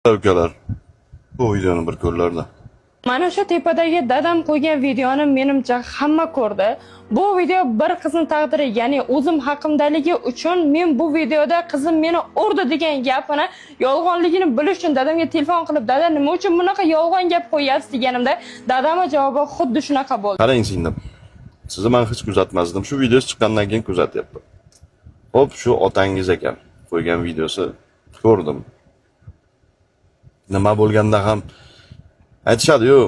Ukalar, bu videoni bir ko'rlarda. Mana shu tepadagi dadam qo'ygan videoni menimcha hamma ko'rdi. Bu video bir qizni taqdiri, ya'ni o'zim haqimdaligi uchun men bu videoda qizim meni urdi degan gapini yolg'onligini bilish uchun dadamga telefon qilib, "Dada, nima uchun bunaqa yolg'on gap qo'yapsiz?" deganimda, dadamning javobi xuddi shunaqa bo'ldi. Qarang, singlim. Sizni men hech kuzatmasdim. Shu videosi chiqqandan keyin kuzatyapman. Xo'p, shu otangiz ekan. Qo'ygan videosi ko'rdim. Nima bo'lganda ham aytishadi-yu,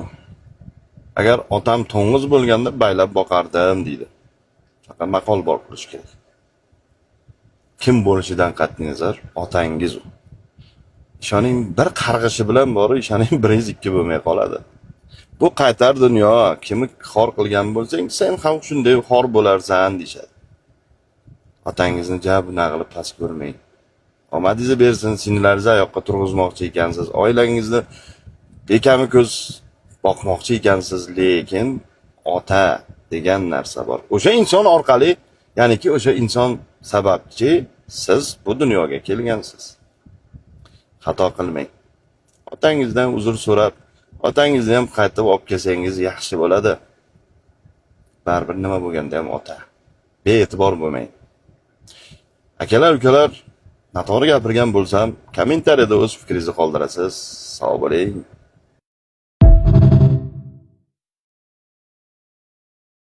agar otam to'ng'iz bo'lganda baylab boqardim deydi. Shunaqa maqol bor bo'lishi kerak. Kim bo'lishidan qat'iy nazar, otangiz u. Ishoning, bir qarg'ishi bilan borib, ishoning, biringiz ikki bo'lmay qoladi. Bu qaytar dunyo, kimni xor qilgan bo'lsang, sen ham shunday xor bo'larsan deyishadi. Otangizni ja bunaqa qilib past ko'rmang. Omadingizni bersin, singillaringizni oyoqqa turg'izmoqchi ekansiz, oilangizni bekami ko'z boqmoqchi ekansiz, lekin ota degan narsa bor. O'sha inson orqali, ya'niki o'sha inson sababchi siz bu dunyoga kelgansiz. Xato qilmang. Otangizdan uzr so'rab, otangizni ham qaytib olib kelsangiz yaxshi bo'ladi. Baribir nima bo'lganda ham ota. Bee'tibor bo'lmang. Akalar, ukalar, noto'g'ri gapirgan bo'lsam, kommentariyada o'z fikringizni qoldirasiz. Sog' bo'ling.